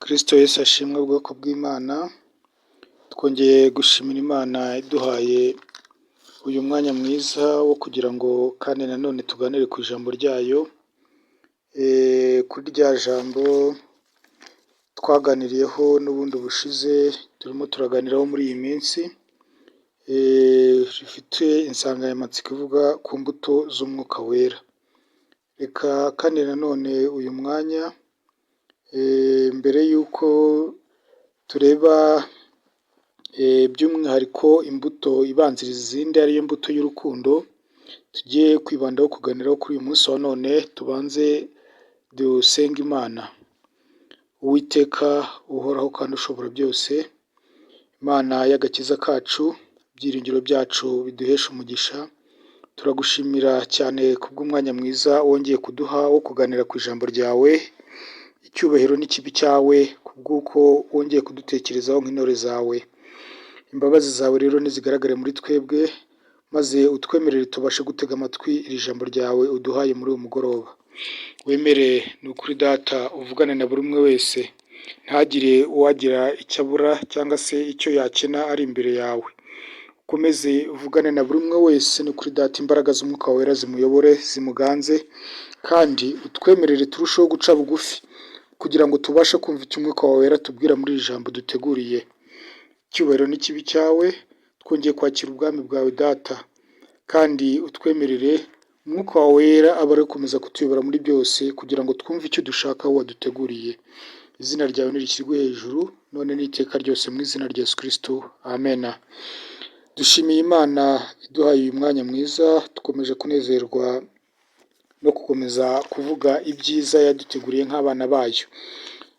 Kristo Yesu ashimwe bwoko bw'Imana, twongeye gushimira Imana iduhaye uyu mwanya mwiza wo kugira ngo kandi nanone tuganire ku ijambo ryayo, kuri rya jambo twaganiriyeho n'ubundi bushize turimo turaganiraho muri iyi minsi, rifite insanganyamatsiko ivuga ku mbuto z'Umwuka Wera. Reka kandi nanone uyu mwanya mbere y'uko tureba by'umwihariko imbuto ibanziriza izindi ariyo mbuto y'urukundo, tugiye kwibandaho kuganiraho kuri uyu munsi wa none, tubanze dusenge Imana. Uwiteka uhoraho kandi ushobora byose, Imana y'agakiza kacu, ibyiringiro byacu biduhesha umugisha, turagushimira cyane kubw'umwanya mwiza wongeye kuduha wo kuganira ku ijambo ryawe, icyubahiro n'ikibi cyawe kubw'uko wongeye kudutekerezaho nk'intore zawe. Imbabazi zawe rero nizigaragare muri twebwe, maze utwemerere tubashe gutega amatwi iri jambo ryawe uduhaye muri uyu mugoroba. Wemere ni ukuri Data uvugane na buri umwe wese, ntihagire uwagira icyo abura cyangwa se icyo yakena ari imbere yawe. Ukomeze uvugane na buri umwe wese ni ukuri Data, imbaraga z'Umwuka Wera zimuyobore zimuganze, kandi utwemerere turusheho guca bugufi kugira ngo tubashe kumva icyo Umwuka wawe Wera atubwira muri iri jambo duteguriye. Icyubahiro n'ikibi cyawe, twongeye kwakira ubwami bwawe Data, kandi utwemerere Umwuka wawe Wera abe ari gukomeza kutuyobora muri byose kugira ngo twumve icyo dushaka waduteguriye. Izina ryawe nirishyirwe hejuru none n'iteka ryose mu izina rya Yesu Kristo, amena. Dushimiye Imana iduhaye uyu mwanya mwiza, dukomeje kunezerwa no gukomeza kuvuga ibyiza yaduteguriye nk'abana bayo.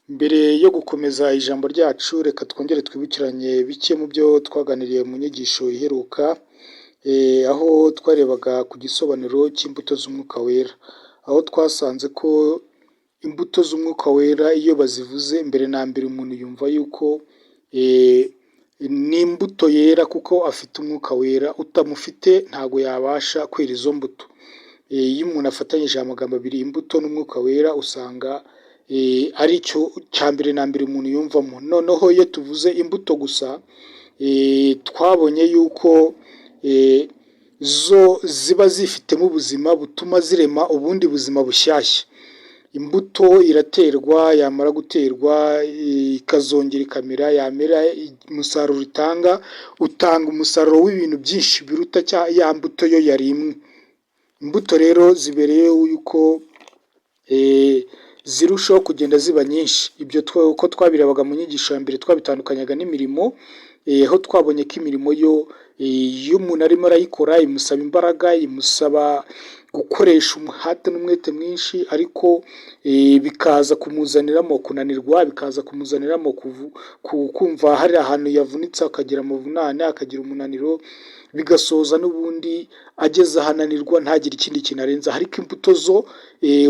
Mbere yo gukomeza ijambo ryacu, reka twongere twibukiranye bike mu byo twaganiriye mu nyigisho iheruka, aho twarebaga ku gisobanuro cy'imbuto z'Umwuka Wera, aho twasanze ko imbuto z'Umwuka Wera iyo bazivuze mbere na mbere umuntu yumva yuko ni imbuto yera kuko afite Umwuka Wera, utamufite ntabwo yabasha kwera izo mbuto. Iyo umuntu afatanyije aya magambo abiri imbuto n'Umwuka Wera usanga ari cyo cya mbere na mbere umuntu yumvamo. Noneho iyo tuvuze imbuto gusa, twabonye yuko zo ziba zifitemo ubuzima butuma zirema ubundi buzima bushyashya. Imbuto iraterwa, yamara guterwa ikazongera ikamera, yamera umusaruro itanga utanga umusaruro w'ibintu byinshi biruta ya mbuto yo yari imwe. Imbuto rero zibereyeho yuko zirushaho kugenda ziba nyinshi. Ibyo uko twabirebaga mu nyigisho ya mbere twabitandukanyaga n'imirimo, aho twabonye ko imirimo yo iyo umuntu arimo arayikora imusaba imbaraga, imusaba gukoresha umuhate n'umwete mwinshi, ariko bikaza kumuzaniramo kunanirwa, bikaza kumuzaniramo kumva hari ahantu yavunitse akagira amavunane, akagira umunaniro, bigasoza n'ubundi ageze ahananirwa ntagire ikindi kintu arenza. Ariko imbuto zo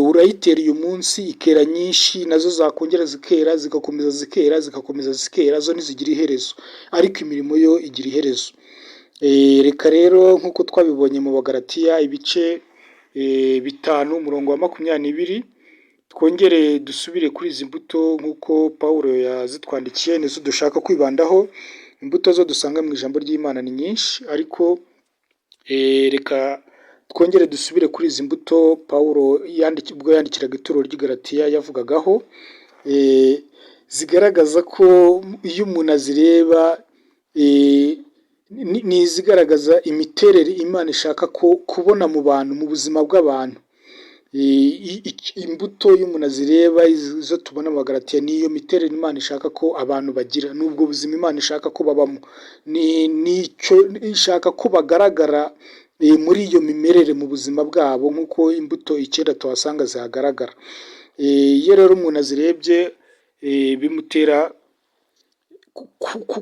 urayitera uyu munsi ikera nyinshi, nazo zakongera zikera, zigakomeza zikera, zigakomeza zikera, zo ntizigira iherezo, ariko imirimo yo igira iherezo. Reka rero nk'uko twabibonye mu Bagalatiya ibice 5 umurongo wa 22, twongere dusubire kuri izi mbuto nk'uko Pawulo yazitwandikiye, nizo dushaka kwibandaho. Imbuto zo dusanga mu ijambo ry'Imana ni nyinshi, ariko reka twongere dusubire kuri izi mbuto Pawulo ubwo yandikiraga itorero ry'i Galatiya yavugagaho, zigaragaza ko iyo umuntu azireba ni izigaragaza imiterere Imana ishaka ko kubona mu bantu, mu buzima bw'abantu. Imbuto iyo umuntu azireba izo tubona mu Bagalatiya ni iyo miterere Imana ishaka ko abantu bagira, ni ubwo buzima Imana ishaka ko babamo, nicyo ishaka ko bagaragara muri iyo mimerere mu buzima bwabo nk'uko imbuto 9 tuhasanga zihagaragara. Iyo rero umuntu azirebye bimutera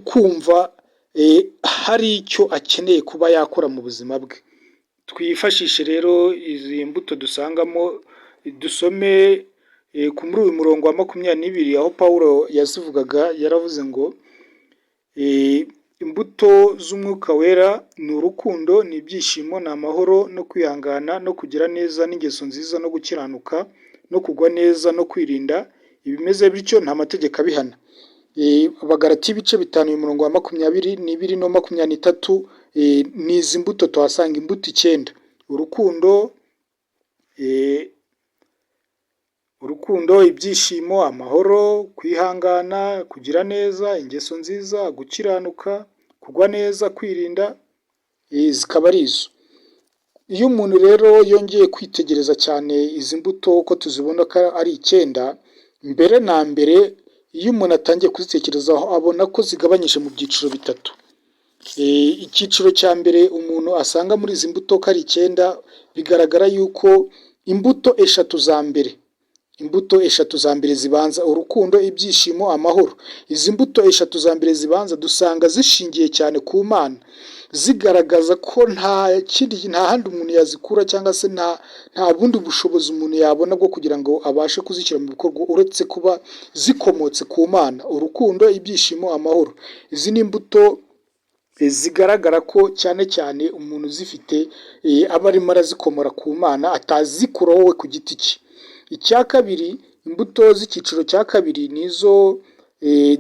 kumva hari icyo akeneye kuba yakora mu buzima bwe. Twifashishe rero izi mbuto dusangamo, dusome muri uyu murongo wa 22 aho Pawulo yazivugaga, yaravuze ngo imbuto z'Umwuka Wera ni urukundo, ni ibyishimo, ni amahoro no kwihangana no kugira neza n'ingeso nziza no gukiranuka no kugwa neza no kwirinda. Ibimeze bityo nta mategeko abihana. Abagalatiya ibice 5, uyu murongo wa 22 no 23, ni izi mbuto tuhasanga, imbuto 9: urukundo, ibyishimo, amahoro, kwihangana, kugira neza, ingeso nziza, gukiranuka, kugwa neza, kwirinda, zikaba ari izo. Iyo umuntu rero yongeye kwitegereza cyane izi mbuto uko tuzibona ko ari 9, mbere na mbere iyo umuntu atangiye kuzitekerezaho abona ko zigabanyije mu byiciro bitatu. Icyiciro cya mbere umuntu asanga muri izi mbuto ko ari 9, bigaragara yuko imbuto eshatu za mbere, imbuto eshatu za mbere zibanza, urukundo, ibyishimo, amahoro, izi mbuto eshatu za mbere zibanza dusanga zishingiye cyane ku Mana, zigaragaza ko nta kindi, nta handi umuntu yazikura cyangwa se nta bundi bushobozi umuntu yabona bwo kugira ngo abashe kuzishyira mu bikorwa uretse kuba zikomotse ku Mana. Urukundo, ibyishimo, amahoro, izi ni imbuto zigaragara ko cyane cyane umuntu uzifite aba arimo arazikomora ku Mana, atazikuraho we ku giti cye. Icya kabiri, imbuto z'icyiciro cya kabiri ni izo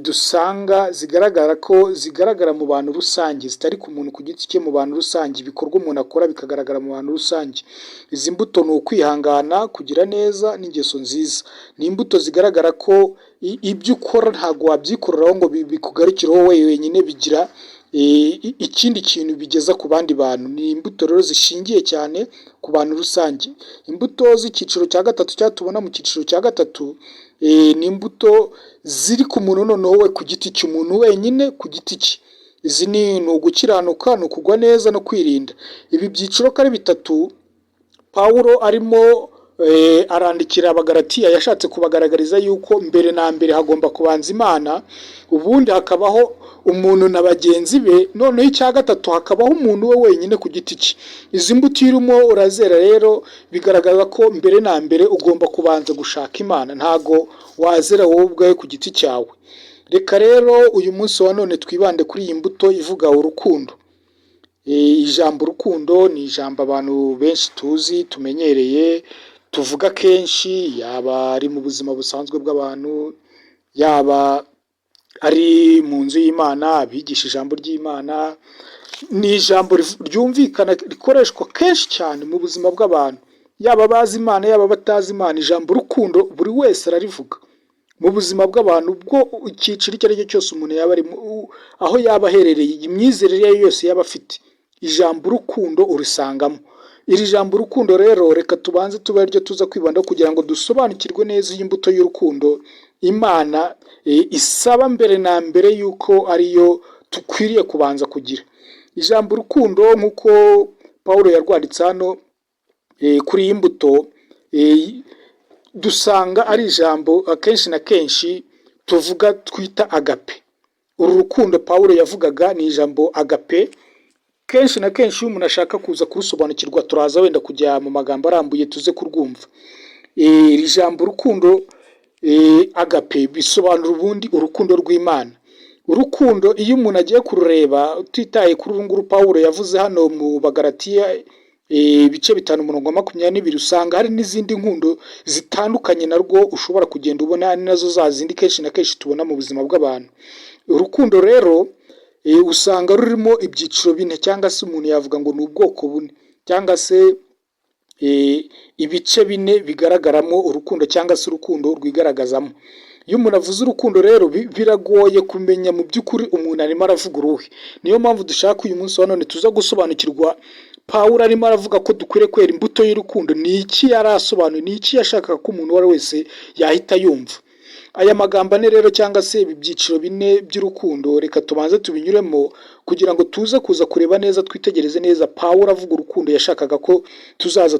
dusanga zigaragara ko zigaragara mu bantu rusange, zitari ku muntu ku giti cye, mu bantu rusange, ibikorwa umuntu akora bikagaragara mu bantu rusange. Izi mbuto ni ukwihangana, kugira neza n'ingeso nziza. Ni imbuto zigaragara ko ibyo ukora ntabwo wabyikoreraho ngo bikugarukireho wowe wenyine, bigira ikindi kintu bigeza ku bandi bantu. Ni imbuto rero zishingiye cyane ku bantu rusange. Imbuto z'icyiciro cya gatatu cyangwa tubona mu cyiciro cya gatatu, ni imbuto ziri ku muntu noneho we ku giti cye, umuntu wenyine ku giti cye. Izi ni ugukiranuka, ni ukugwa neza no kwirinda. Ibi byiciro ko ari bitatu, Pawulo arimo arandikira Abagalatiya yashatse kubagaragariza yuko mbere na mbere hagomba kubanza Imana, ubundi hakabaho umuntu na bagenzi be, noneho icya gatatu hakabaho umuntu we wenyine ku giti cye. Izi mbuto iyo urimo urazera rero bigaragaza ko mbere na mbere ugomba kubanza gushaka Imana, ntago wazera wowe ubwawe ku giti cyawe. Reka rero uyu munsi wa none twibande kuri iyi mbuto ivuga urukundo. Ijambo urukundo ni ijambo abantu benshi tuzi, tumenyereye, tuvuga kenshi, yaba ari mu buzima busanzwe bw'abantu, yaba ari mu nzu y'Imana, abigisha ijambo ry'Imana, ni ijambo ryumvikana rikoreshwa kenshi cyane mu buzima bw'abantu, yaba abazi Imana, yaba abatazi Imana, ijambo urukundo buri wese ararivuga. Mu buzima bw'abantu bwo icyiciro icyo ari cyo cyose umuntu yaba arimo, aho yaba aherereye, imyizerere iyo ari yo yose yaba afite, ijambo urukundo urisangamo. Iri jambo urukundo rero reka tubanze tube ariryo tuza kwibandaho kugira ngo dusobanukirwe neza iyi mbuto y'urukundo Imana isaba mbere na mbere yuko ariyo dukwiriye kubanza kugira. Ijambo urukundo nk'uko Pawulo yarwanditse hano kuri iyi mbuto, dusanga ari ijambo akenshi na kenshi tuvuga twita agape. Uru rukundo Pawulo yavugaga ni ijambo agape, kenshi na kenshi iyo umuntu ashaka kuza kurusobanukirwa, turaza wenda kujya mu magambo arambuye tuze kurwumva. Iri jambo urukundo agape bisobanura ubundi urukundo rw'Imana. Urukundo iyo umuntu agiye kurureba utitaye kuri uru nguru Pawulo yavuze hano mu Bagalatiya ibice 5 umurongo wa 22, usanga hari n'izindi nkundo zitandukanye narwo ushobora kugenda ubona, ari nazo za zindi kenshi na kenshi tubona mu buzima bw'abantu. Urukundo rero usanga rurimo ibyiciro bine, cyangwa se umuntu yavuga ngo ni ubwoko bune, cyangwa se ibice bine bigaragaramo urukundo cyangwa se urukundo rwigaragazamo. Iyo umuntu avuze urukundo rero biragoye kumenya mu by'ukuri umuntu arimo aravuga uruhe. Niyo mpamvu dushaka uyu munsi wa none tuza gusobanukirwa Pawulo arimo aravuga ko dukwiriye kwera imbuto y'urukundo, ni iki yari asobanuye, ni iki yashakaga ko umuntu uwo ari we wese yahita yumva. Aya magambo ane rero cyangwa se ibi byiciro bine by'urukundo, reka tubanze tubinyuremo kugira ngo tuze kuza kureba neza, twitegereze neza Pawulo avuga urukundo yashakaga ko tuzaza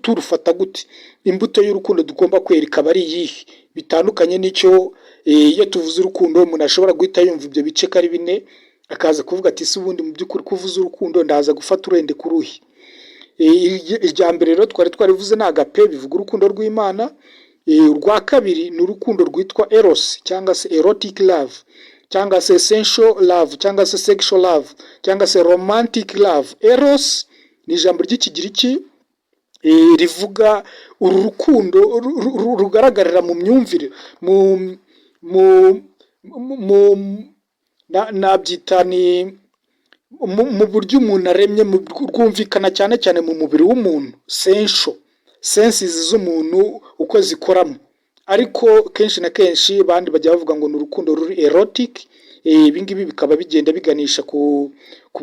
turufata gute, imbuto y'urukundo tugomba kwera ikaba ari iyihe, bitandukanye n'icyo iyo tuvuze urukundo umuntu ashobora guhita yumva ibyo bice ko ari bine, akaza kuvuga ati: "Ese ubundi mu by'ukuri ko uvuze urukundo ndaza gufata urende ku ruhe?" Irya mbere rero twari twarivuze ni agape, bivuga urukundo rw'Imana. Urwa kabiri ni urukundo rwitwa eros cyangwa se erotic love cyangwa se sensual love cyangwa se sexual love cyangwa se romantic love. Eros ni ijambo ry'Ikigiriki rivuga Uru rukundo rugaragarira mu myumvire, mu nabyita ni mu buryo umuntu aremye, rwumvikana cyane cyane mu mubiri w'umuntu, sensual senses z'umuntu uko zikoramo. Ariko kenshi na kenshi abandi bajya bavuga ngo ni urukundo ruri erotic. Ibi ngibi bikaba bigenda biganisha ku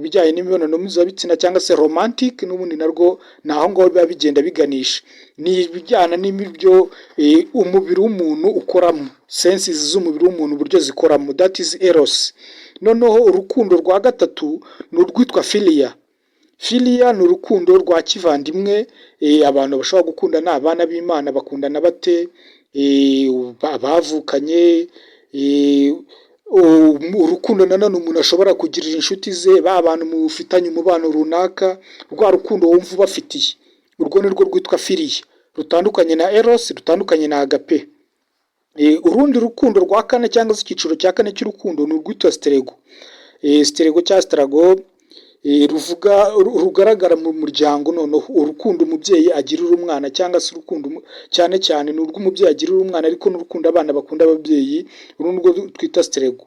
bijyanye n'imibonano mpuzabitsina, cyangwa se romantic, n'ubundi narwo ni aho ngaho biba bigenda biganisha. Ni ibijyana n'ibyo umubiri w'umuntu ukoramo, senses z'umubiri w'umuntu uburyo zikoramo, that is eros. Noneho urukundo rwa gatatu ni urwitwa philia. Philia ni urukundo rwa kivandimwe, abantu bashobora gukundana, abana b'Imana bakundana bate, bavukanye, urukundo nanone umuntu ashobora kugirira inshuti ze, ba bantu mufitanye umubano runaka, rwa rukundo wumva ubafitiye, urwo ni rwo rwitwa philia, rutandukanye na eros, rutandukanye na agape. Urundi rukundo rwa kane cyangwa se icyiciro cya kane cy'urukundo ni urwitwa storge. Storge cyangwa storgo ruvuga rugaragara mu muryango. Noneho urukundo umubyeyi agirira umwana, cyangwa se urukundo cyane cyane ni urw'umubyeyi agirira umwana, ariko n'urukundo abana bakunda ababyeyi, uru ni rwo twita storge.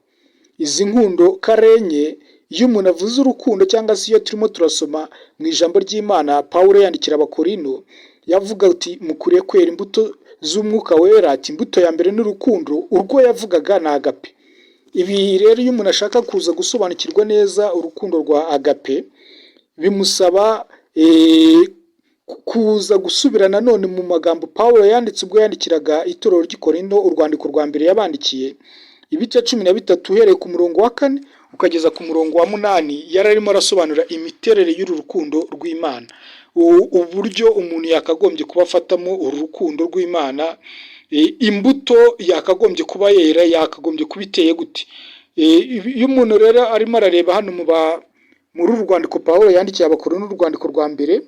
Izi nkundo ko ari enye, iyo umuntu avuze urukundo cyangwa se iyo turimo turasoma mu ijambo ry'Imana, Pawulo yandikira Abakorino yavuga ati: "Mukwiriye kwera imbuto z'Umwuka Wera." Ati: "Imbuto ya mbere ni urukundo." Urwo yavugaga ni agape. Ibi rero, iyo umuntu ashaka kuza gusobanukirwa neza urukundo rwa agape, bimusaba kuza gusubira nanone mu magambo Pawulo yanditse ubwo yandikiraga itorero ry'i Korinto, urwandiko rwa mbere yabandikiye, ibice 13, uhereye ku murongo wa 4 ukageza ku murongo wa 8. Yari arimo arasobanura imiterere y'uru rukundo rw'Imana, uburyo umuntu yakagombye kuba afatamo uru rukundo rw'Imana, imbuto yakagombye kuba yera yakagombye kuba iteye gute. Iyo umuntu rero arimo arareba hano muri uru rwandiko Pawulo yandikiye Abakorinto, urwandiko rwa mbere,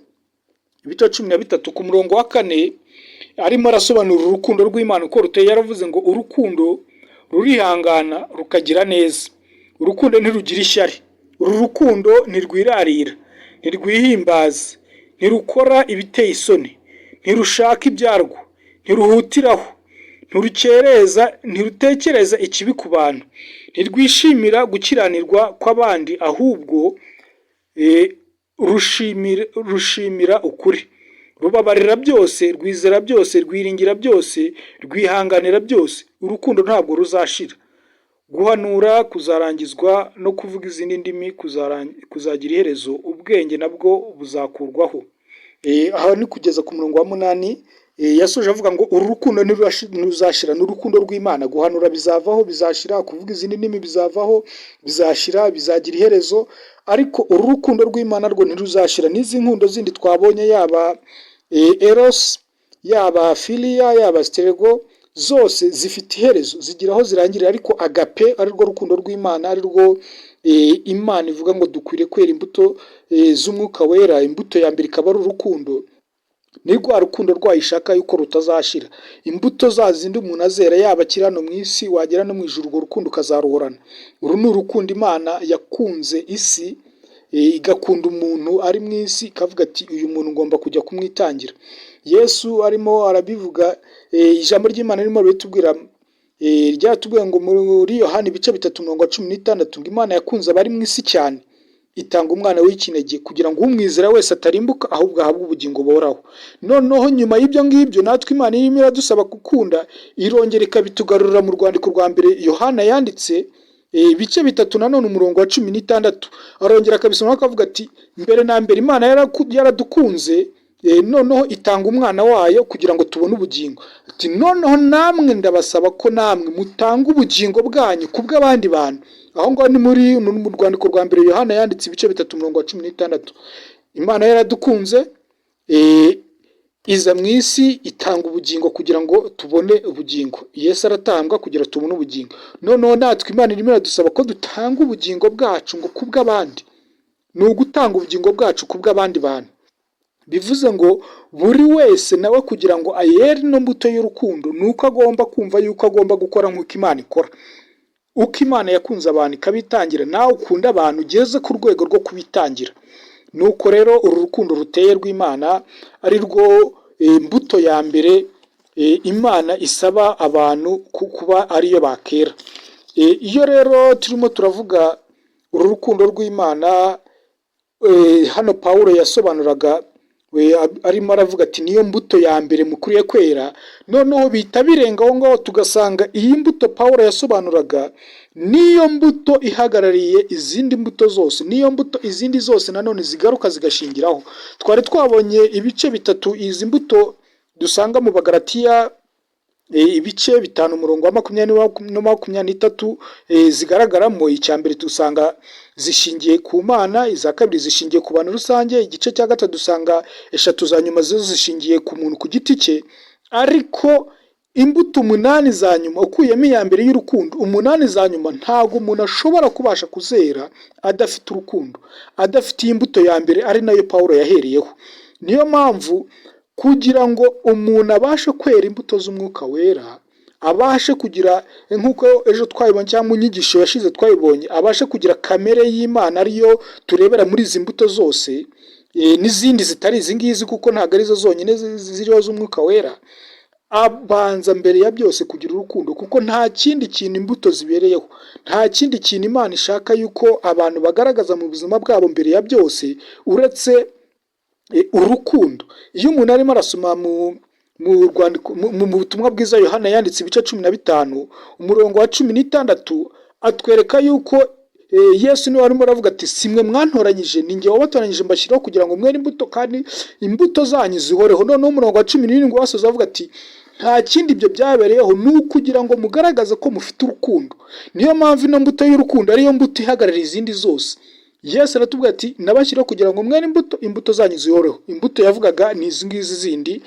ibice 13, ku murongo wa 4, arimo arasobanura urukundo rw'Imana uko ruteye, yaravuze ngo: "Urukundo rurihangana, rukagira neza, urukundo ntirugira ishyari, uru rukundo ntirwirarira, ntirwihimbaza, ntirukora ibiteye isoni, ntirushaka ibyarwo, ntiruhutiraho, ntirukereza, ntirutekereza ikibi ku bantu, ntirwishimira gukiranirwa kw'abandi, ahubwo rushimira ukuri, rubabarira byose, rwizera byose, rwiringira byose, rwihanganira byose. Urukundo ntabwo ruzashira. Guhanura kuzarangizwa, no kuvuga izindi ndimi kuzagira iherezo, ubwenge nabwo buzakurwaho." Aha ni kugeza ku murongo wa 8. Yasoje avuga ngo uru rukundo ntiruzashira, ni urukundo rw'Imana. Guhanura bizavaho, bizashira, kuvuga izindi ndimi bizavaho, bizashira, bizagira iherezo, ariko uru rukundo rw'Imana rwo ntiruzashira. N'izi nkundo zindi twabonye, yaba eros, yaba philia, yaba storge, zose zifite iherezo, zigira aho zirangirira. Ariko agape, ari rwo rukundo rw'Imana, ari rwo Imana ivuga ngo dukwiriye kwera imbuto z'Umwuka Wera, imbuto ya mbere ikaba ari urukundo, ni rwa rukundo rwayo ishaka yuko rutazashira. Imbuto za zindi umuntu azera, yaba akiri hano mu isi, wagera no mu ijuru urwo rukundo ukazaruhorana. Uru ni urukundo Imana yakunze isi, igakunda umuntu ari mu isi, ikavuga ati: "Uyu muntu ngomba kujya kumwitangira." Yesu arimo arabivuga, ijambo ry'Imana ririmo ritubwira, ryaratubwiye ngo muri Yohani ibice 3 umurongo wa 16, ngo Imana yakunze abari mu isi cyane, itanga umwana w'ikinege, kugira ngo umwizera wese atarimbuka, ahubwo ahabwe ubugingo buhoraho. Noneho nyuma y'ibyo ngibyo, natwe Imana irimo iradusaba gukunda, irongera ikabitugarurira mu rwandiko rwa mbere Yohana yanditse, ibice 3, nanone umurongo wa 16, arongera akabisoma akavuga ati: "Mbere na mbere Imana yaradukunze, noneho itanga umwana wayo kugira ngo tubone ubugingo." Ati: "Noneho namwe ndabasaba ko namwe mutanga ubugingo bwanyu ku bw'abandi bantu." Aho ngaho ni muri mu rwandiko rwa mbere Yohana yanditse, ibice 3, umurongo wa 16. Imana yaradukunze, iza mu isi, itanga ubugingo kugira ngo tubone ubugingo. Yesu aratambwa kugira tubone ubugingo. Noneho natwe Imana irimo iradusaba ko dutanga ubugingo bwacu ngo ku bw'abandi. Ni ugutanga ubugingo bwacu ku bw'abandi bantu. Bivuze ngo buri wese nawe kugira ngo ayere ino mbuto y'urukundo, ni uko agomba kumva yuko agomba gukora nk'uko Imana ikora. Uko Imana yakunze abantu ikabitangira, nawe ukunda abantu ugeze ku rwego rwo kubitangira. Nuko rero uru rukundo ruteye rw'Imana, ari rwo mbuto ya mbere Imana isaba abantu kuba ariyo bakera. Iyo rero turimo turavuga uru rukundo rw'Imana, hano Pawulo yasobanuraga arimo aravuga ati: "Niyo mbuto ya mbere mukwiye kwera." Noneho bihita birenga aho ngaho, tugasanga iyi mbuto Pawulo yasobanuraga niyo mbuto ihagarariye izindi mbuto zose, niyo mbuto izindi zose nanone zigaruka zigashingiraho. Twari twabonye ibice bitatu izi mbuto dusanga mu Bagalatiya ibice 5, umurongo wa 20 na 23 zigaragaramo. Icya mbere dusanga zishingiye ku Mana, iza kabiri zishingiye ku bantu rusange, igice cya gatatu dusanga eshatu za nyuma zo zishingiye ku muntu ku giti cye. Ariko imbuto umunani za nyuma, ukuyemo iya mbere y'urukundo, umunani za nyuma ntabwo umuntu ashobora kubasha kuzera adafite urukundo, adafite iyi mbuto ya mbere ari nayo Pawulo yahereyeho. Niyo mpamvu kugira ngo umuntu abashe kwera imbuto z'Umwuka Wera, abashe kugira, nk'uko ejo twabibonye cyangwa mu nyigisho yashize twabibonye, abashe kugira kamere y'Imana ariyo turebera muri izi mbuto zose n'izindi zitari izi ngizi, kuko ntabwo arizo zonyine ziriho z'Umwuka Wera, abanza mbere ya byose kugira urukundo, kuko nta kindi kintu imbuto zibereyeho, nta kindi kintu Imana ishaka yuko abantu bagaragaza mu buzima bwabo mbere ya byose uretse urukundo. Iyo umuntu arimo arasoma mu rwandiko, mu butumwa bwiza Yohana yanditse, ibice 15, umurongo wa 16, atwereka yuko Yesu niwe arimo aravuga ati: "Si mwe mwantoranyije, ni njye wabatoranyije, mbashyiraho kugira ngo mwere imbuto kandi imbuto zanyu zihoreho." Noneho umurongo wa 17 wasoza avuga ati: "Nta kindi ibyo byabereyeho, ni ukugira ngo mugaragaze ko mufite urukundo." Niyo mpamvu ino mbuto y'urukundo ariyo mbuto ihagarariye izindi zose. Yesu aratubwira ati: "Nabashyiriyeho kugira ngo mwere imbuto, imbuto zanyu zihoreho." Imbuto yavugaga ni izi ngizi zindi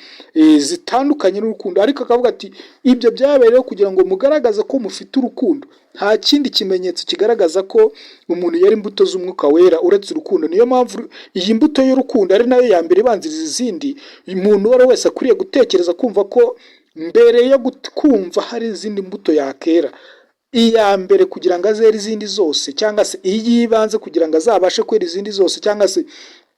zitandukanye n'urukundo, ariko akavuga ati: "Ibyo byabereyeho kugira ngo mugaragaze ko mufite urukundo." Nta kindi kimenyetso kigaragaza ko umuntu yera imbuto z'Umwuka Wera uretse urukundo. Niyo mpamvu iyi mbuto y'urukundo ari nayo ya mbere ibanziriza izindi. Umuntu uwo ari we wese akwiriye gutekereza kumva ko mbere yo kumva hari izindi mbuto yakera, iya mbere kugira ngo azere izindi zose, cyangwa se iy'ibanze kugira ngo azabashe kwera izindi zose, cyangwa se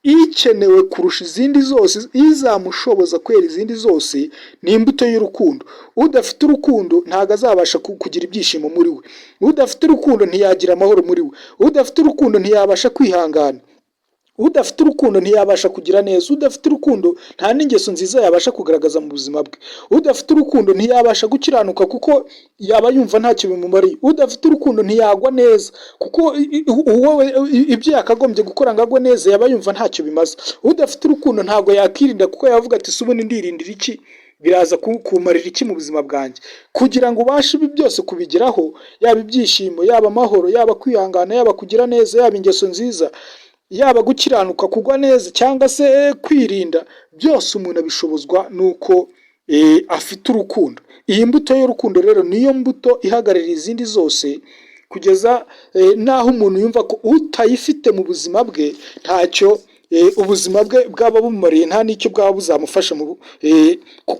ikenewe kurusha izindi zose, izamushoboza kwera izindi zose, ni imbuto y'urukundo. Udafite urukundo ntabwo azabasha kugira ibyishimo muri we. Udafite urukundo ntiyagira amahoro muri we. Udafite urukundo ntiyabasha kwihangana. Udafite urukundo ntiyabasha kugira neza. Udafite urukundo nta n'ingeso nziza yabasha kugaragaza mu buzima bwe. Udafite urukundo ntiyabasha gukiranuka, kuko yaba yumva ntacyo bimumariye. Udafite urukundo ntiyagwa neza, kuko wowe ibyo yakagombye gukora ngo agwe neza yaba yumva ntacyo bimaze. Udafite urukundo ntabwo yakirinda, kuko yavuga ati: "Se ubundi ndirindira iki? Biraza kumarira iki mu buzima bwanjye?" Kugira ngo ubashe ibi byose kubigeraho, yaba ibyishimo, yaba amahoro, yaba kwihangana, yaba kugira neza, yaba ingeso nziza, yaba gukiranuka, kugwa neza cyangwa se kwirinda, byose umuntu abishobozwa n'uko afite urukundo. Iyi mbuto y'urukundo rero niyo mbuto ihagarariye izindi zose, kugeza n'aho umuntu yumva ko utayifite mu buzima bwe ntacyo ubuzima bwe bwaba bumumariye, nta n'icyo bwaba buzamufasha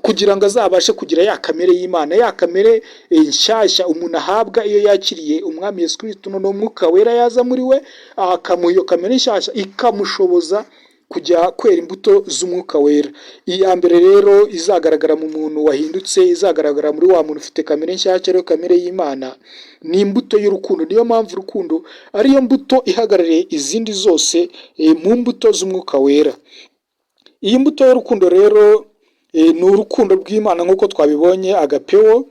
kugira ngo azabashe kugira ya kamere y'Imana, ya kamere nshyashya umuntu ahabwa iyo yakiriye Umwami Yesu Kristo. Noneho Umwuka Wera yaza muri we akamuha iyo kamere nshyashya, ikamushoboza kujya kwera imbuto z'Umwuka Wera. Iya mbere rero izagaragara mu muntu wahindutse, izagaragara muri wa muntu ufite kamere nshyashya, ariyo kamere y'Imana, ni imbuto y'urukundo. Niyo mpamvu urukundo ariyo mbuto ihagarariye izindi zose mu mbuto z'Umwuka Wera. Iyi mbuto y'urukundo rero ni urukundo rw'Imana nk'uko twabibonye, agapeo.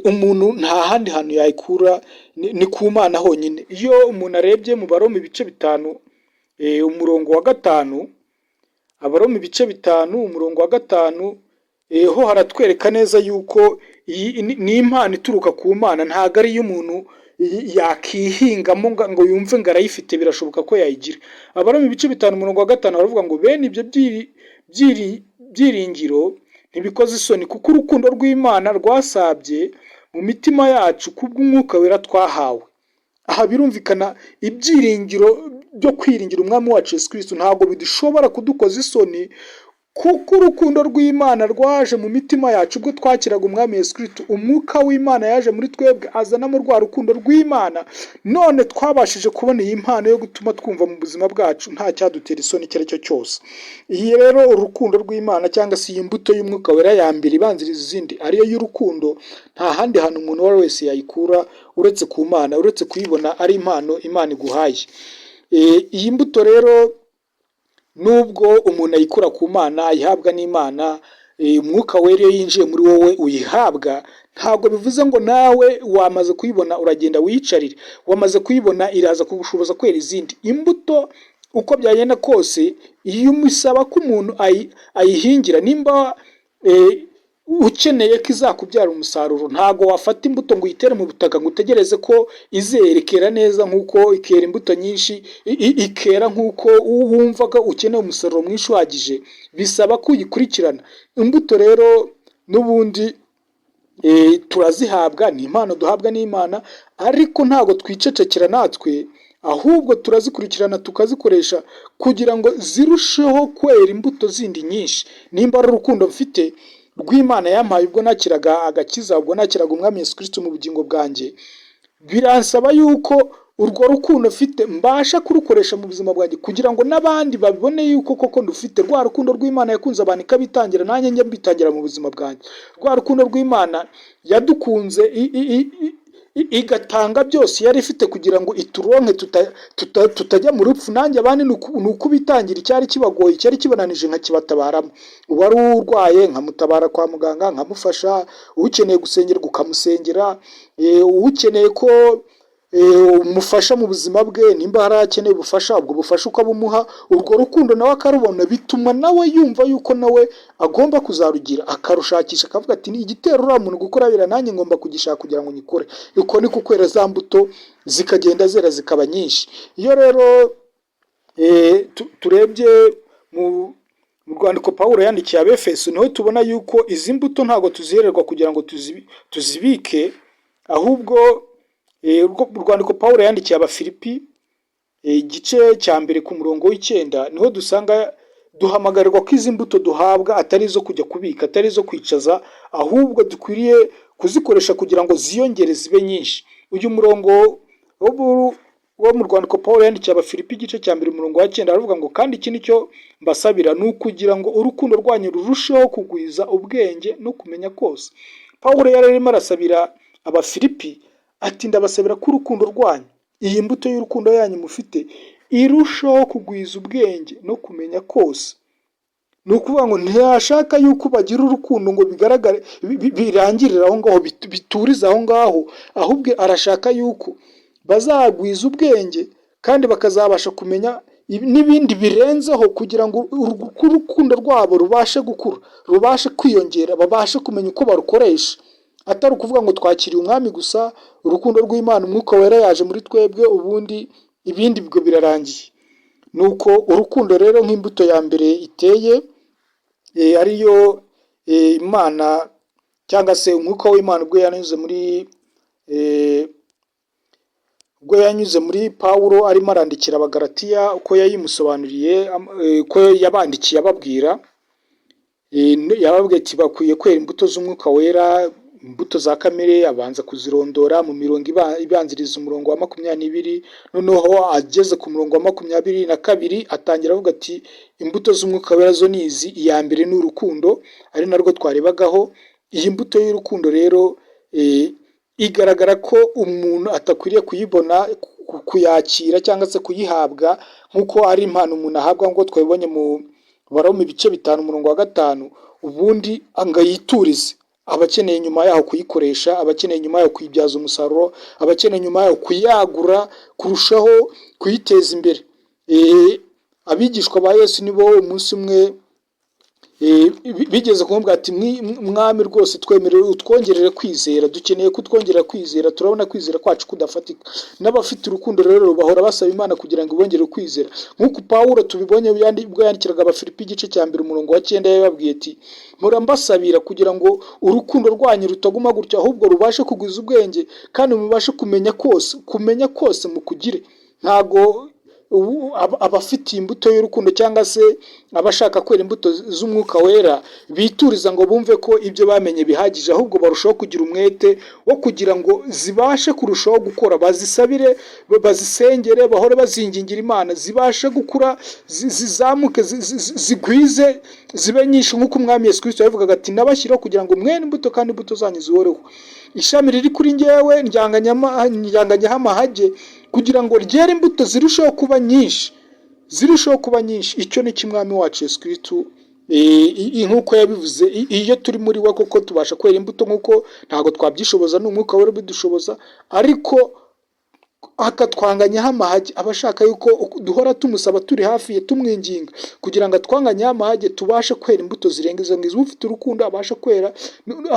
Umuntu nta handi hantu yayikura, ni ku Mana honyine. Iyo umuntu arebye mu Baroma ibice 5, umurongo wa 5, Abaroma ibice 5, umurongo wa 5, ho haratwereka neza yuko iyi ni impano ituruka ku Mana, ntabwo ari iy'umuntu yakihingamo ngo yumve ngo arayifite, birashoboka ko yayigira. Abaroma ibice 5, umurongo wa 5, baravuga ngo: "Bene ibyo byiringiro ntibikoze isoni, kuko urukundo rw'Imana rwasabye mu mitima yacu kubw'Umwuka Wera twahawe." Aha birumvikana, ibyiringiro byo kwiringira Umwami wacu Yesu Kristo ntabwo bidushobora kudukoza isoni. Kuko urukundo rw'Imana rwaje mu mitima yacu ubwo twakiraga Umwami Yesu Kristo. Umwuka w'Imana yaje muri twebwe, azanamo rwa rukundo rw'Imana. None twabashije kubona iyi mpano yo gutuma twumva mu buzima bwacu nta cyadutera isoni icyo ari cyo cyose. Iyi rero, urukundo rw'Imana, cyangwa se iyi mbuto y'Umwuka Wera ya mbere ibanziriza izindi, ariyo y'urukundo, nta handi hantu umuntu uwo ari we wese yayikura uretse ku Mana, uretse kuyibona ari impano Imana iguhaye. Iyi mbuto rero, nubwo umuntu ayikura ku Mana, ayihabwa n'Imana, Umwuka Wera iyo yinjiye muri wowe uyihabwa, ntabwo bivuze ngo nawe wamaze kuyibona uragenda wiyicarire. Wamaze kuyibona, iraza kugushoboza kwera izindi imbuto. Uko byagenda kose, iyo isaba ko umuntu ayihingira. Nimba ukeneye ko izakubyara umusaruro, ntabwo wafata imbuto ngo uyitere mu butaka ngo utegereze ko izera ikera neza, nk'uko ikera imbuto nyinshi, ikera nk'uko wumva ko ukeneye umusaruro mwinshi uhagije. Bisaba ko uyikurikirana. Imbuto rero n'ubundi turazihabwa, ni impano duhabwa n'Imana, ariko ntabwo twicecekera natwe, ahubwo turazikurikirana, tukazikoresha kugira ngo zirusheho kwera imbuto zindi nyinshi. Nimba ari urukundo mfite rw'Imana yampaye ubwo nakiraga agakiza, ubwo nakiraga Umwami Yesu Kristo mu bugingo bwanjye, biransaba yuko urwo rukundo mfite mbasha kurukoresha mu buzima bwanjye kugira ngo n'abandi babibone yuko koko ndufite. Rwa rukundo rw'Imana yakunze abantu ikabitangira, nanjye njye mbitangira mu buzima bwanjye. Rwa rukundo rw'Imana yadukunze igatanga byose yari ifite kugira ngo ituronke tutajya mu rupfu, nanjye abandi ni ukubitangira. Icyari kibagoye, icyari kibananije, nkakibatabaramo. Uwari urwaye nkamutabara kwa muganga, nkamufasha. Ukeneye gusengerwa ukamusengera. Ukeneye ko umufasha mu buzima bwe, nimba hari akeneye ubufasha, ubwo bufasha ukabumuha. Urwo rukundo nawe akarubona, bituma nawe yumva yuko nawe agomba kuzarugira, akarushakisha, akavuga ati: "Ni igitero uriya muntu gukora biriya, nanjye ngomba kugishaka kugira ngo nyikore." Uko niko kwera za mbuto zikagenda zera zikaba nyinshi. Iyo rero turebye mu rwandiko Pawulo yandikiye Abefeso, niho tubona yuko izi mbuto ntabwo tuzihererwa kugira ngo tuzibike, ahubwo urwandiko Pawulo yandikiye Abafilipi, igice cya 1 ku murongo wa 9, niho dusanga duhamagarirwa ko izi mbuto duhabwa atari izo kujya kubika, atari izo kwicaza, ahubwo dukwiriye kuzikoresha kugira ngo ziyongere zibe nyinshi. Uyu murongo wo mu rwandiko Pawulo yandikiye Abafilipi, igice cya 1, umurongo wa 9, aravuga ngo: "Kandi iki ni cyo mbasabira, ni ukugira ngo urukundo rwanyu rurusheho kugwiza ubwenge no kumenya kose." Pawulo yari arimo arasabira Abafilipi ati: "Ndabasabira ko urukundo rwanyu, iyi mbuto y'urukundo yanyu mufite, irushaho kugwiza ubwenge no kumenya kose." Ni ukuvuga ngo ntiyashaka yuko bagira urukundo ngo bigaragare, birangirire aho ngaho, biturize aho ngaho, ahubwo arashaka yuko bazagwiza ubwenge kandi bakazabasha kumenya n'ibindi birenzeho, kugira ngo urukundo rwabo rubashe gukura, rubashe kwiyongera, babashe kumenya uko barukoresha. Atari ukuvuga ngo twakiriye Umwami gusa, urukundo rw'Imana, Umwuka Wera yaje muri twebwe, ubundi ibindi ubwo birarangiye. Nuko urukundo rero nk'imbuto ya mbere iteye, ariyo Imana cyangwa se Umwuka w'Imana ubwo yanyuze muri Pawulo arimo arandikira Abagalatiya, uko yayimusobanuriye, uko yabandikiye ababwira, yababwiye ati bakwiye kwera imbuto z'Umwuka Wera. Imbuto za kamere abanza kuzirondora mu mirongo ibanziriza umurongo wa 22. Noneho ageze ku murongo wa 22 atangira avuga ati: "Imbuto z'Umwuka Wera zo ni izi." Iya mbere ni urukundo, ari narwo twarebagaho. Iyi mbuto y'urukundo rero igaragara ko umuntu atakwiriye kuyibona, kuyakira cyangwa se kuyihabwa nk'uko ari impano umuntu ahabwa, nk'uko twabibonye mu Baroma ibice 5 umurongo wa 5, ubundi ngo ayiturize. Aba akeneye nyuma yaho kuyikoresha, aba akeneye nyuma yaho kuyibyaza umusaruro, aba akeneye nyuma yaho kuyagura kurushaho, kuyiteza imbere. Abigishwa ba Yesu nibo umunsi umwe bigeze kumubwira ati: "Mwami, rwose twemerere utwongerere kwizera, dukeneye kutwongerera kwizera, turabona kwizera kwacu kudafatika." N'abafite urukundo rero bahora basaba Imana kugira ngo ibongere kwizera, nk'uko Pawulo tubibonye ubwo yandikiraga Abafilipi igice cya 1 umurongo wa 9, yababwiye ati: "Mpora mbasabira kugira ngo urukundo rwanyu rutaguma gutyo, ahubwo rubashe kugwiza ubwenge kandi mubashe kumenya kose, kumenya kose mukugire." Ntago abafite imbuto y'urukundo cyangwa se abashaka kwera imbuto z'Umwuka Wera bituriza ngo bumve ko ibyo bamenye bihagije, ahubwo barushaho kugira umwete wo kugira ngo zibashe kurushaho gukora, bazisabire, bazisengere, bahore bazingingira Imana, zibashe gukura, zizamuke, zigwize, zibe nyinshi, nk'uko Umwami Yesu Kristo yabivugaga ati: "Nabashyiraho kugira ngo mwere imbuto kandi imbuto zanyu zihoreho. Ishami riri kuri njyewe ndyanganyaho amahage kugira ngo ryere imbuto zirusheho kuba nyinshi, zirusheho kuba nyinshi." Icyo ni cyo Umwami wacu Yesu Kristo nk'uko yabivuze. Iyo turi muri we koko tubasha kwera imbuto, nk'uko ntabwo twabyishoboza, ni Umwuka Wera ubidushoboza, ariko akatwanganyaho amahage. Aba ashaka yuko duhora tumusaba, turi hafi ye, tumwinginga kugira ngo atwanganyeho amahage, tubashe kwera imbuto zirenga izo ngizo. Ufite urukundo abasha kwera,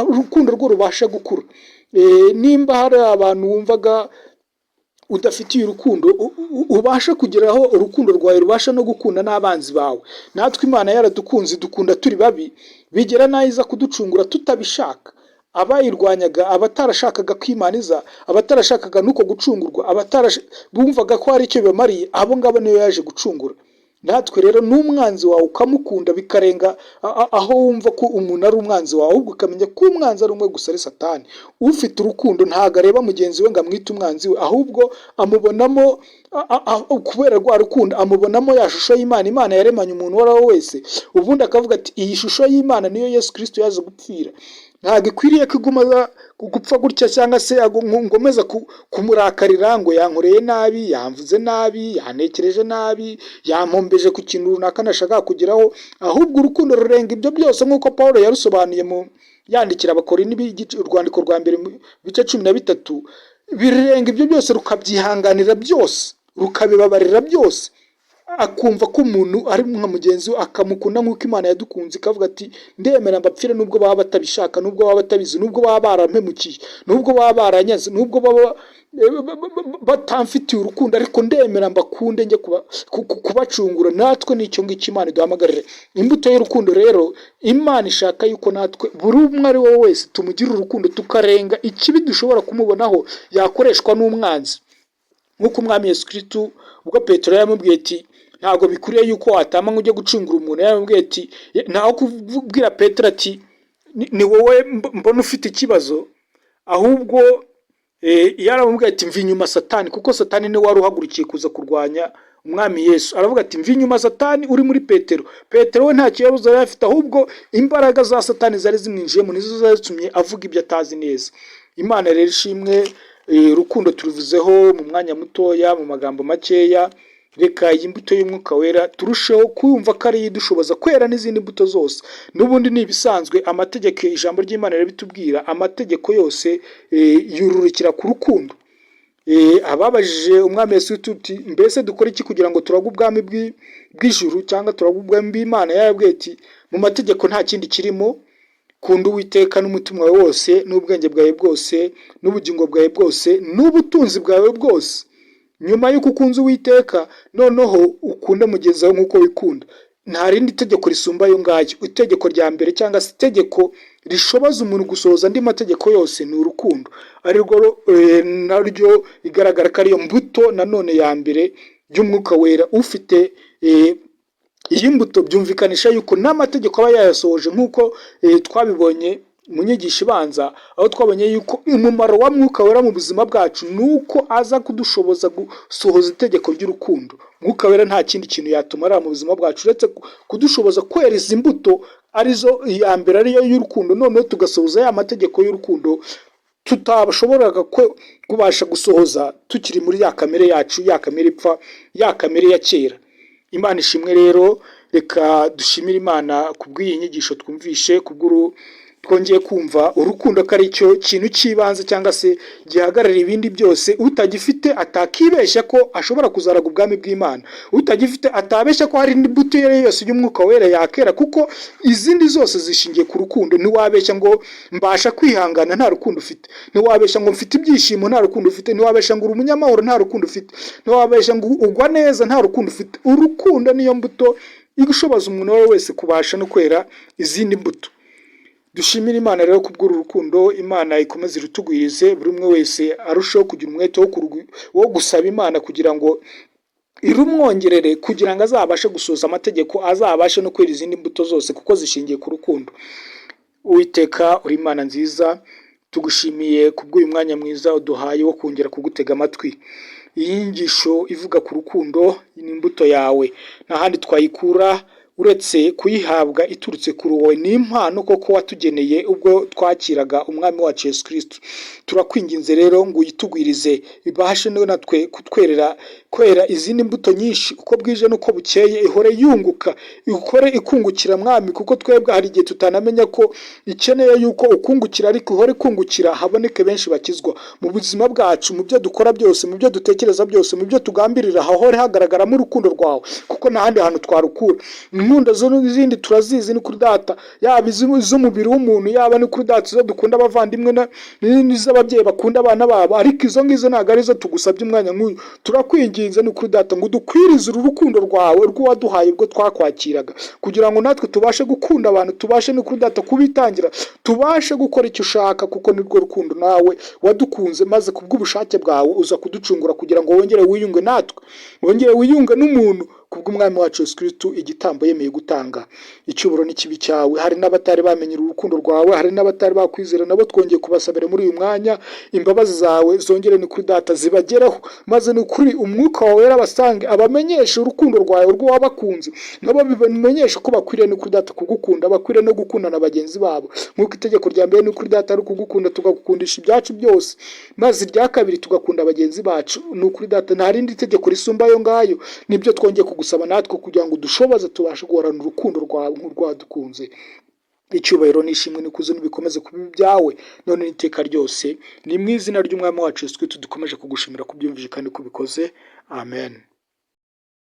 urukundo rwo rubasha gukura. Nimba hari abantu wumvaga udafitiye urukundo, ubasha kugeraho urukundo rwawe rubasha no gukunda n'abanzi bawe. Natwe Imana yaradukunze, dukunda turi babi, bigera n'aho iza kuducungura tutabishaka. Abayirwanyaga, abatarashakaga ko Imana iza, abatarashakaga n'uko gucungurwa, bumvaga ko hari icyo bibamariye, abo ngabo niyo yaje gucungura. Natwe rero n'umwanzi wawe ukamukunda, bikarenga aho wumva ko umuntu ari umwanzi wawe, ahubwo ukamenya ko umwanzi ari umwe gusa, ari Satani. Ufite urukundo ntabwo areba mugenzi we ngo amwite umwanzi we, ahubwo amubonamo, kubera rwa rukundo, amubonamo ya shusho y'Imana Imana yaremanye umuntu uwo ari we wese. Ubundi akavuga ati: "Iyi shusho y'Imana niyo Yesu Kirisito yaje gupfira, ntabwo ikwiriye ko iguma gupfa gutya, cyangwa se ngomeza kumurakarira ngo yankoreye nabi, yamvuze nabi, yantekereje nabi, yampombeje ku kintu runaka nashaka kugeraho." Ahubwo urukundo rurenga ibyo byose, nk'uko Paul yarusobanuye mu yandikira Abakorinto, urwandiko rwa mbere mu bice 13. Birenga ibyo byose, rukabyihanganira byose, rukabibabarira byose. Akumva ko umuntu ari nka mugenzi we, akamukunda nk'uko Imana yadukunze, ikavuga ati: "Ndemera mbapfire, nubwo baba batabishaka, nubwo baba batabizi, nubwo baba barampemukiye, nubwo baba baranyaze, nubwo baba batamfitiye urukundo, ariko ndemera mbakunde njye kubacungura." Natwe nicyo ngicyo Imana iduhamagarire, imbuto y'urukundo. Rero Imana ishaka yuko natwe buri umwe ari we wese tumugira urukundo, tukarenga ikibi dushobora kumubonaho yakoreshwa n'umwanzi, nk'uko Umwami Yesu Kristo, ubwo Petero yamubwiye ati: "Ntabwo bikwiriye yuko watama ngo ujye gucungura umuntu," yaramubwiye ati, ntaho kubwira Petero ati: "Ni wowe mbona ufite ikibazo," ahubwo yaramubwiye ati: "Mva inyuma, Satani," kuko Satani niwe wari uhagurukiye kuza kurwanya Umwami Yesu. Aravuga ati: "Mva inyuma, Satani uri muri Petero." Petero we nta kibazo yari afite, ahubwo imbaraga za Satani zari zimwinjiyemo nizo zatumye avuga ibyo atazi neza. Imana rero ishimwe. Urukundo turuvuzeho mu mwanya mutoya, mu magambo makeya. Reka iyi mbuto y'Umwuka Wera turusheho kumva ko ariyo idushoboza kwera n'izindi mbuto zose. N'ubundi ni ibisanzwe, amategeko, ijambo ry'Imana rirabitubwira, amategeko yose yururukira ku rukundo. Ababajije Umwami Yesu tuti: "Mbese dukore iki kugira ngo turagwe ubwami bw'ijuru cyangwa turagwe ubwami bw'Imana?" Yarabwiye ati: "Mu mategeko nta kindi kirimo: kunda Uwiteka n'umutima wawe wose, n'ubwenge bwawe bwose, n'ubugingo bwawe bwose, n'ubutunzi bwawe bwose. Nyuma y'uko ukunze Uwiteka, noneho ukunde mugenzi wawe nk'uko wikunda. Nta rindi tegeko risumba ayo ngayo." Itegeko rya mbere cyangwa se itegeko rishoboza umuntu gusohoza andi mategeko yose ni urukundo, arirwo naryo igaragara ko ariyo mbuto nanone ya mbere y'Umwuka Wera. Ufite iyi mbuto byumvikanisha yuko n'amategeko aba yayasohoje, nk'uko twabibonye mu nyigisho ibanza, aho twabonye yuko umumaro wa Mwuka Wera mu buzima bwacu ni uko aza kudushoboza gusohoza itegeko ry'urukundo. Mwuka Wera nta kindi kintu yatumarira mu buzima bwacu uretse kudushoboza kwera izi mbuto, arizo iya mbere ariyo y'urukundo, noneho tugasohoza ya mategeko y'urukundo tutashoboraga kubasha gusohoza tukiri muri ya kamere yacu, ya kamere ipfa, ya kamere ya kera. Imana ishimwe. Rero reka dushimire Imana kubw'iyi nyigisho twumvishe, kubw'uru twongeye kumva urukundo ko ari cyo kintu cy'ibanze cyangwa se gihagarara ibindi byose. Utagifite atakibeshya ko ashobora kuzaraga ubwami bw'Imana. Utagifite atabeshya ko hari indi mbuto iyo ari yo yose y'Umwuka Wera yakera, kuko izindi zose zishingiye ku rukundo. Ntiwabeshya ngo mbasha kwihangana nta rukundo ufite, ntiwabeshya ngo mfite ibyishimo nta rukundo ufite, ntiwabeshya ngo uri umunyamahoro nta rukundo ufite, ntiwabeshya ngo ugwa neza nta rukundo ufite. Urukundo niyo mbuto ishoboza umuntu uwo ari we wese kubasha no kwera izindi mbuto. Dushimire Imana rero kubw'uru rukundo. Imana ikomeze irutugwirize, buri umwe wese arusheho kugira umwete wo gusaba Imana kugira ngo Irumwongerere kugira ngo azabashe gusohoza amategeko, azabashe no kwera izindi mbuto zose, kuko zishingiye ku rukundo. Uwiteka, uri Imana nziza, tugushimiye kubw'uyu mwanya mwiza uduhaye wo kongera kugutega amatwi. Iyi nyigisho ivuga ku rukundo ni imbuto yawe, nta handi twayikura uretse kuyihabwa iturutse kuri wowe. Ni impano koko watugeneye ubwo twakiraga Umwami wacu Yesu Kristo. Turakwinginze rero ngo uyitugwirize, ibashe natwe kutwerera kwera izindi mbuto nyinshi uko bwije n'uko bukeye, ihore yunguka, ikore ikungukira, Mwami, kuko twebwe hari igihe tutanamenya ko ikeneye yuko ukungukira, ariko ihore ikungukira, haboneke benshi bakizwa. Mu buzima bwacu, mu byo dukora byose, mu byo dutekereza byose, mu byo tugambirira, hahore hagaragaramo urukundo rwawe, kuko nta handi hantu twarukura. Inkundo zo n'izindi turazizi, ni kuri Data, yaba iz'umubiri w'umuntu, yaba ni kuri Data izo dukunda abavandimwe, n'iz'ababyeyi bakunda abana babo, ariko izo ngizo ntabwo arizo tugusabye umwanya nk'uyu. Turakwinginze, ni kuri Data, ngo udukwirize uru rukundo rwawe rw'uwaduhaye ubwo twakwakiraga, kugira ngo natwe tubashe gukunda abantu, tubashe, ni kuri Data, kubitangira, tubashe gukora icyo ushaka, kuko nirwo rukundo nawe wadukunze, maze kubw'ubushake bwawe uza kuducungura kugira ngo wongere wiyunge natwe, wongere wiyunge n'umuntu kubw'Umwami wacu Yesu Kristo, igitambo yemeye gutanga. Icyubahiro n'ikibe cyawe. Hari n'abatari bamenyera urukundo rwawe, hari n'abatari bakwizera, nabo twongeye kubasabira muri uyu mwanya, imbabazi zawe zongere, ni kuri Data, zibagereho, maze ni ukuri Umwuka wawe wera abasange, abamenyeshe urukundo rwawe rw'uwabakunze, nabo bimenyeshe ko bakwiriye, ni kuri Data, kugukunda, bakwiriye no gukunda na bagenzi babo, nk'uko itegeko rya mbere, ni kuri Data, ari ukugukunda tugakundisha ibyacu byose, maze irya kabiri tugakunda bagenzi bacu. Ni ukuri Data, nta rindi tegeko risumba ayo ngayo. Nibyo twongeye kugusaba natwe, kugira ngo udushoboze tubashe guhorana urukundo rwawe nk'urwadukunze. Icyubahiro n'ishimwe n'ikuzo nibikomeze kuba ibyawe none n'iteka ryose. Ni mu izina ry'Umwami wacu Yesu Kristo dukomeje kugushimira kubyumvise kandi kubikoze. Amen.